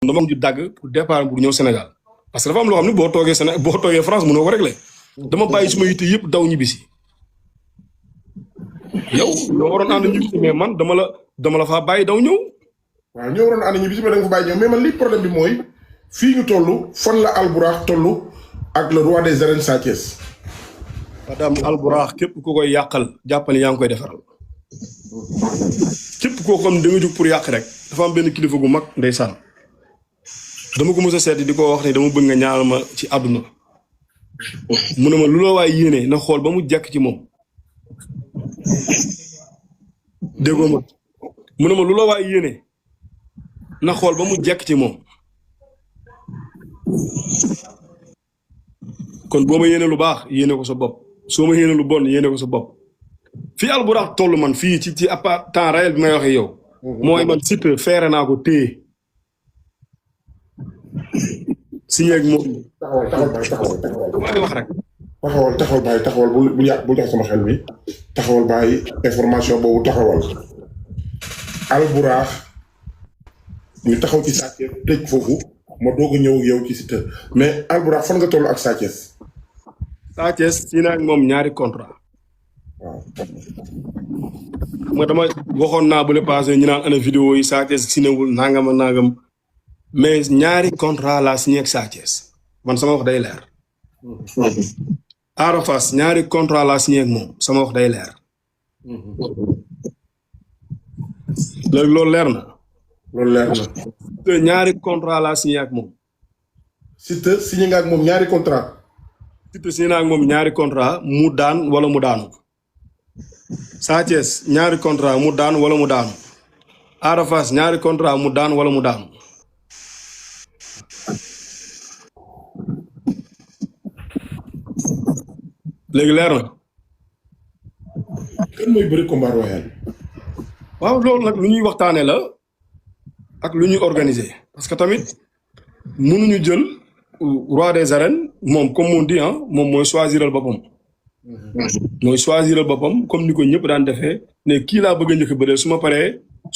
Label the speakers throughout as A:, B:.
A: dama am ju dagg pour départ pour ñëw Sénégal parce que dafa am loo xam ne boo toogee Sénégal boo toogee France mënoo ko régler dama bàyyi suma yitte yëpp daw ñibbisi yow ñoo waroon ànd ñibbisi mais man dama la faa bàyyi daw ñëw.
B: waaw ñoo waroon ànd ñibbisi mais da nga fa bàyyi ñëw mais man li problème bi mooy fii ñu toll fan la Albourakh toll ak le roi des arènes Sa Thiès.
A: madame Albourakh képp ku koy yàqal jàppale yaa ngi koy defaral képp koo xam da nga jóg pour yàq rek dafa am benn kilifa gu mag ndeysaan dama ko mos a seeti di ko wax ne dama bëgg nga ñaanal ma ci àdduna mu ne ma lu la waay yéene na xool ba mu jekk ci moom déggoo ma mu ne ma lu la waay yéene na xool ba mu jekk ci moom kon boo ma yéene lu baax yéene ko sa bopp soo ma yéene lu bon yéene ko sa bopp fii Albourakh toll man fii ci temps réel bi may waxee yow mooy man Siteu feere naa ko téye signé ak moom. taxawal wax rek.
B: taxawal bàyyi taxawal bu yàq bu jox sama xel mi taxawal bàyyi information boobu taxawal Albourakh ñu taxaw ci Sa Thiès tëj foofu ma doog a ñëw ak yow ci Siteu mais Albourakh fan nga toll ak Sa Thiès.
A: Sa Thiès signé ak moom ñaari contrat.
B: waaw.
A: nga dama waxoon naa bu le passé ñu naan ana vidéo yi Sa Thiès signé wul nangam ak nangam. mais ñaari contrat laa signé ak Sa Thiès man sama wax day leer. Ada Fass ñaari contrat laa signé ak moom sama wax day leer. léegi loolu leer na.
B: loolu leer na.
A: Siteu ñaari contrat laa signé ak moom.
B: Siteu signé nga ak moom ñaari contrat.
A: Siteu signé naa ak moom ñaari contrat mu daan wala mu daanu. Sa Thiès ñaari contrat mu daan wala mu daanu. Ada Fass ñaari contrat mu daan wala mu daanu. léegi leer na.
B: kan mooy bëri combat royal.
A: waaw loolu nag lu ñuy waxtaanee la ak lu ñuy organiser parce que tamit mënuñu jël roi des arènes moom comme on dit moom mooy choisiral boppam. mooy choisiral boppam comme ni ko ñëpp daan defee ne kii laa bëgg a njëkk a bëree su ma paree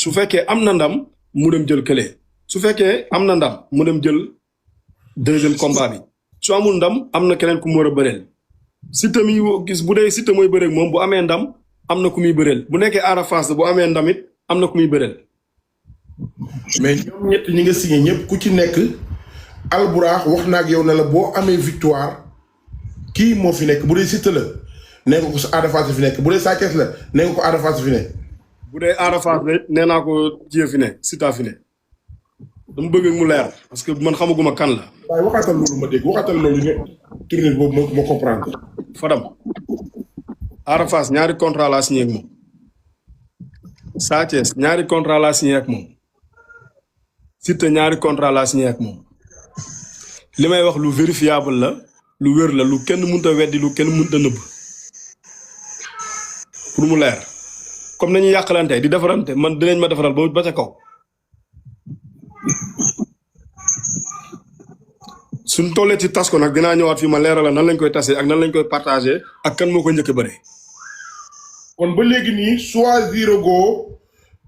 A: su fekkee am na ndam mu dem jël kële su fekkee am na ndam mu dem jël deuxième combat bi su amul ndam am na keneen ku mu war a bëreel. Siteu mi gis bu dee Siteu mooy bëreeg moom bu amee ndam am na ku muy bëreel bu nekkee Ada Fass bu amee ndam it am na ku muy bëreel.
B: mais ñoom ñett ñi nga signé ñëpp ku ci nekk Albourakh wax na ak yow ne la boo amee victoire kii moo fi nekk bu dee Siteu la nee nga ko Ada Fass fi nekk bu dee Sa Thiès la nee nga ko Ada Fass fi nekk.
A: bu dee Ada Fass la it nee naa ko Dieu fi ne Siteu fi ne dama bëgg mu leer parce que man xamaguma kan la.
B: waaye waxaatal loolu ma dégg waxaatal loolu ñu tournée boobu ma comprendre.
A: Fadam Ada Fass ñaari contrat laa signé ak moom Sa Thiès ñaari contrat laa signé ak moom Siteu ñaari contrat laa signé ak moom li may wax lu vérifiable la lu wér la lu kenn mënta weddi lu kenn mënta nëbb pour mu leer comme nañu yàqalante di defarante man dinañ ma defaral ba ca kaw suñ tollee ci tas ko nag dinaa ñëwaat fii ma leeral la nan lañ koy tasee ak nan lañ koy partagé ak kan moo ko njëkk a bëree.
B: kon ba léegi nii choisir go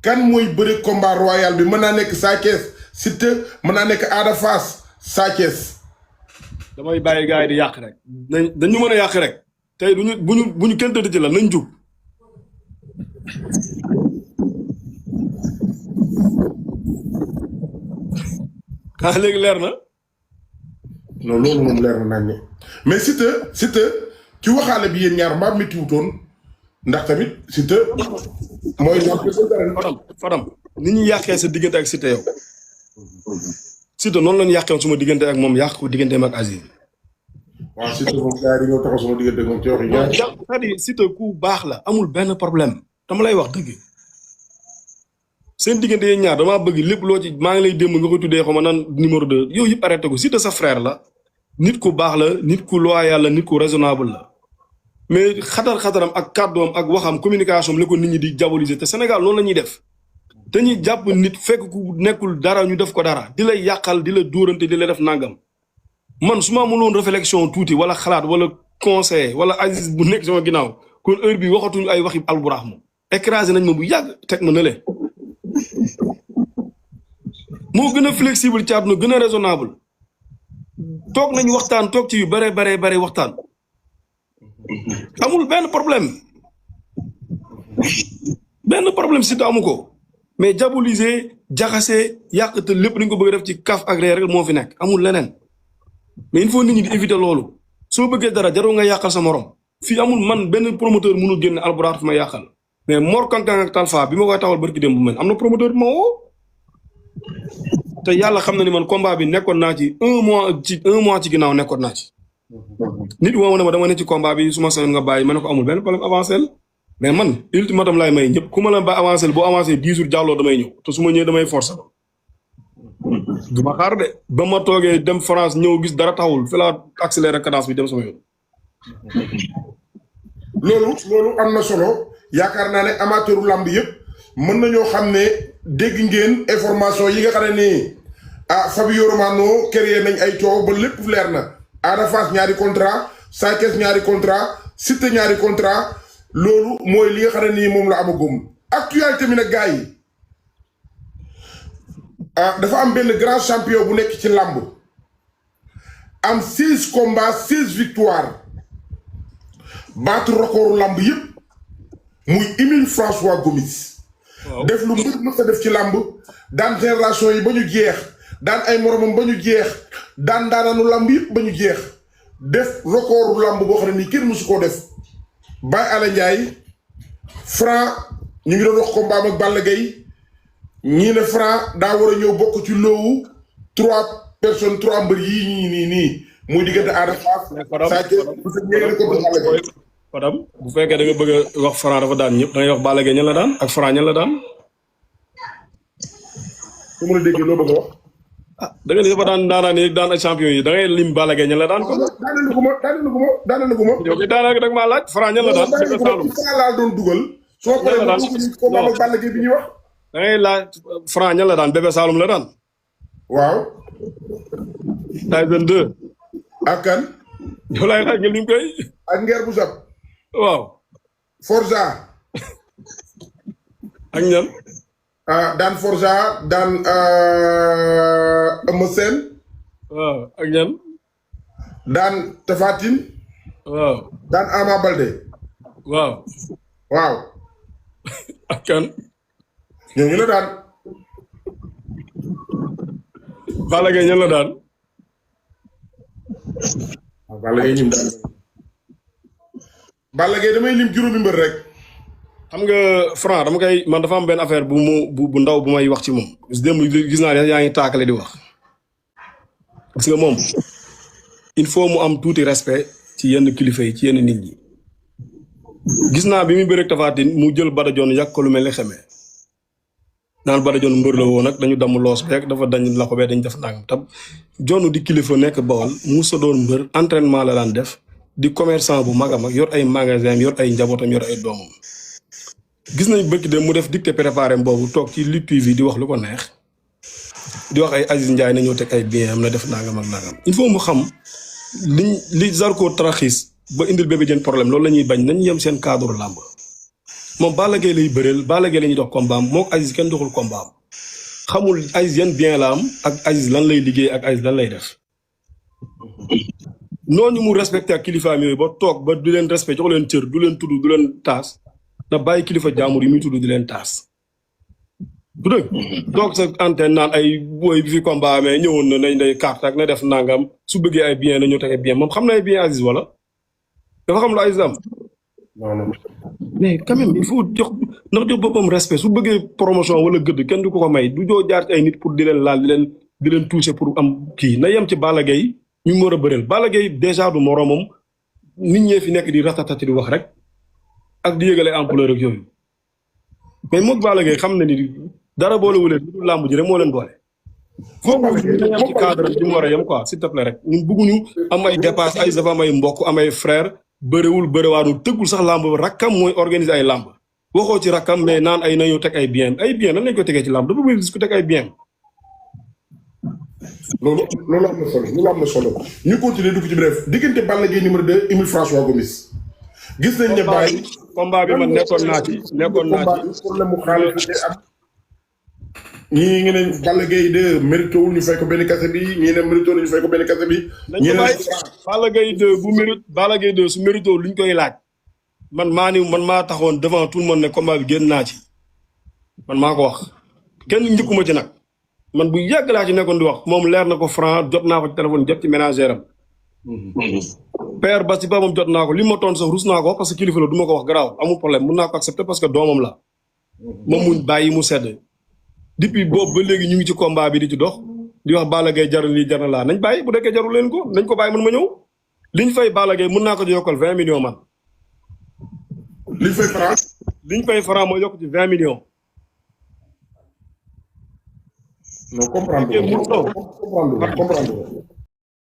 B: kan mooy bëri combat royal bi mën naa nekk Sa Thiès Siteu mën naa nekk Ada Fass Sa Thiès.
A: damay bàyyi gars yi di yàq rek dañu mën a yàq rek tey bu ñu kenn tëdd ci la nañ jug. ah léegi leer na.
B: non loolu moom leer na nañ mais Siteu ci waxaale bi yéen ñaar mbaa métti wutoon ndax tamit Siteu mooy.
A: Fadam ni ñuy yàqee sa diggante ak Siteu yow Siteu noonu la ñu yàqee suma diggante ak moom yàq ko digganteem ak Aziz.
B: waaw Siteu moom gars yi dañoo taxaw sama diggante ak moom ci wax yi ñaar.
A: c'est-à-dire Siteu ku baax la amul benn problème dama lay wax dëgg seen diggante yéen ñaar damaa bëgg lépp loo ci maa ngi lay démb nga ko tuddee xaw ma naan numéro 2 yow yëpp arrêté ko Siteu sa frère la. nit ku baax la nit ku loyal la nit ku raisonnable la mais xataram ak kàddoom ak waxam communication la ko nit ñi di diaboliser te Sénégal noonu la ñuy def dañuy jàpp nit fekk ku nekkul dara ñu def ko dara di lay yàqal di la dóorante di la def nangam man su ma amuloon réflexion tuuti wala xalaat wala conseil wala Aziz bu nekk sama ginnaaw kon heure bi waxatuñu ay waxi Albourakh moom écrasé nañ ma bu yàgg teg ma ne le moo gën a flexible ci àdduna gën a raisonnable toog nañu waxtaan toog ci yu bare waxtaan amul benn problème Siteu amu ko mais diaboliser jaxase yàq te lépp dañ ko bëgg a def ci kaf ak ree rek moo fi nekk amul leneen mais il faut nit ñi di éviter loolu soo bëggee dara jarul nga yàqal sa morom fii amul man benn promoteur mënul génne Albourakh fi ma yàqal mais Mor Kankang ak Talfa bi ma koy taxawal barki démb bu mel am na promoteur bi ma woo te yàlla xam na ni man combat bi nekkoon naa ci un mois ci ginnaaw nekkoon naa ci nit woo ma ne ma dama ne ci combat bi su ma sañoon nga bàyyi ma ne ko amul benn problème avancé mais man ultimatum laay may ñëpp ku ma la ba avancé boo avancé 10 jours jàlloo damay ñëw te su ma ñëwee damay forcer du ma xaar de ba ma toogee dem France ñëw gis dara taxawul fi laa accéléré cadence bi dem sama yoon.
B: loolu am na solo yaakaar naa ne amateuru lamb yëpp mën nañoo xam ne dégg ngeen information yi nga xam ne nii Fabio Romano créé nañ ay coow ba lépp leer na Ada Fass ñaari contrat Sa Thiès ñaari contrat Siteu ñaari contrat loolu mooy li nga xam ne nii moom la amagum actualité mi nag gars yi dafa am benn grand champion bu nekk ci lamb am 6 combats 6 victoires baatu recordu lamb yëpp muy Émile François Gomis def lu mbir mës a def ci lamb daan génération yi ba ñu jeex daan ay moromam ba ñu jeex daan daanaanu lamb yëpp ba ñu jeex def recordu lamb boo xam ne nii kenn mësu koo def Baye Alla Ndiaye Franc ñu ngi doon wax combat ak Balla Gaye ñii ne Franc daa war a ñëw bokk ci loowu 3 mbër yii nii muy diggante Ada Fass
A: Fadam bu fekkee da nga bëgg a wax Franc dafa daan ñëpp da ngay wax Balla Gaye ñan la daan ak Franc ñan la daan.
B: su ma la déggee loo bëgg a wax.
A: da nga ni dafa daan ay champion yi da ngay lim Balla Gaye ñan la daan.
B: daanaka ma.
A: yow kay daanaka da nga maa laaj Franc ñan la daan.
B: Franc laa doon dugal. soo paree ba dugg ci combat ak Balla Gaye bi ñuy wax.
A: da ngay laaj Franc ñan la daan Bébé Saloum la daan.
B: waaw.
A: Tyson 2.
B: ak kan.
A: yow laay laaj nga lim koy.
B: ak Nguer bu Sab.
A: waaw.
B: Forza.
A: ak ñan.
B: daan Forza daan Eumeu Sène.
A: waaw ak ñan.
B: daan Tapha Tine.
A: waaw.
B: daan Ama Baldé.
A: waaw.
B: waaw.
A: ak kan.
B: ñooñu la daan.
A: Balla Gaye ñan la daan.
B: Balla Gaye ñim daan. Balla Gaye damay lim juróomi mbër rek.
A: xam nga Franc dama koy man dafa am benn affaire bu ndaw bu may wax ci moom. démb gis naa ne yaa ngi taakale di wax. parce que moom il faut mu am tuuti respect ci yenn kilifa yi ci yenn nit ñi. gis naa bi muy bëreeg Tapha Tine mu jël Bada Dione yàq ko lu mel ni xamee. naan Bada Dione mbër la woon nag dañu damm loos beeg dafa dañ la ko bee dañ def nangam tam Dione di kilifa nekk Bawol mu sa doon mbër entraînement la daan def di commerçant bu mag a mag yor ay magasin yor ay njabootam yor ay doomam. gis nañ bëkk de mu def dicté préparé boobu toog ci Lutte TV di wax lu ko neex di wax ay Aziz Ndiaye na ñëw teg ay bien am na def nangam ak nangam il faut mu xam li Zarko traxis ba indil Bébé Diène problème loolu la ñuy bañ nañu yem seen cadre làmb moom Balla Gaye lay bëreel Balla Gaye la ñuy dox combat am moo Aziz kenn doxul combat am xamul Aziz yan bien la am ak Aziz lan lay liggéey ak Aziz lan lay def noonu mu respecté ak kilifaam yooyu ba toog ba du leen respect jox leen cër du leen tudd du leen taas na bàyyi kilifa jaamur yi muy tudd di leen taas du dëgg toog sa antenne naan ay booy bi fi combat amee ñëwoon na nañ day carte ak na def nangam su bëggee ay bien na ñëw teg ay bien moom xam na ay bien Aziz wala dafa xam lu Aziz am mais quand même il faut jox boppam respect su bëggee promotion wala gëdd kenn du ko may du joo jaar ci ay nit pour di leen laal di leen toucher pour am kii na yem ci Balla Gaye ñu mu war a bëreel Balla Gaye déjà du moromam nit ñee fi nekk di ratatati di wax rek ak di yëgale ampleur ak yooyu mais moom Balla Gaye xam na ni dara boolewuleen lu dul làmb ji rek moo leen boole. foofu ñu ci cadre bi mu war a yem quoi s'il te plaît rek ñun bëgguñu am ay dépasse ay dafa am ay mbokk am ay frère bëriwul bëriwaanu tëggul sax làmb rakkam mooy organiser ay làmb waxoo ci rakkam mais naan ay nañu teg ay bien nan lañ koy tegee ci làmb dafa bëri ku teg ay bien.
B: loolu am na solo ñu continuer dugg ci bref diggante Balla Gaye numéro 2 Émile François Gomis. gis nañ ne bàyyi
A: combat bi man nekkoon naa ci
B: problème mu xaalis am. ñii ngi ne Balla Gaye 2 mérité wul ñu fay ko benn kase bi ñii ne mérité wul ñu fay ko benn kase bi.
A: nañ ko bàyyi Balla Gaye 2 bu mérite Balla Gaye 2 su mérité wul luñ koy laaj man maa taxoon devant tout le monde ne combat bi génn naa ci man maa ko wax kenn njëkkuma ci nag man bu yàgg laa ci nekkoon di wax moom leer na ko Franc jot naa ko ci téléphone jot ci ménagère am. père ba ci ba moom jot naa ko li ma toon sax rus naa ko parce que kilifa la du ma ko wax garaaw amul problème mun naa ko accepter parce que doomam la moom mu bàyyi mu sedd depuis boobu ba léegi ñu ngi ci combat bi di ci dox di wax Balla Gaye jarul lii jar na laa nañ bàyyi bu dekkee jarul leen ko nañ ko bàyyi man ma ñëw liñ fay Balla Gaye mun naa ko ci yokkal 20 millions man.
B: liñ fay Franc.
A: liñ fay Franc mooy yokk ci 20 millions.
B: non comprendre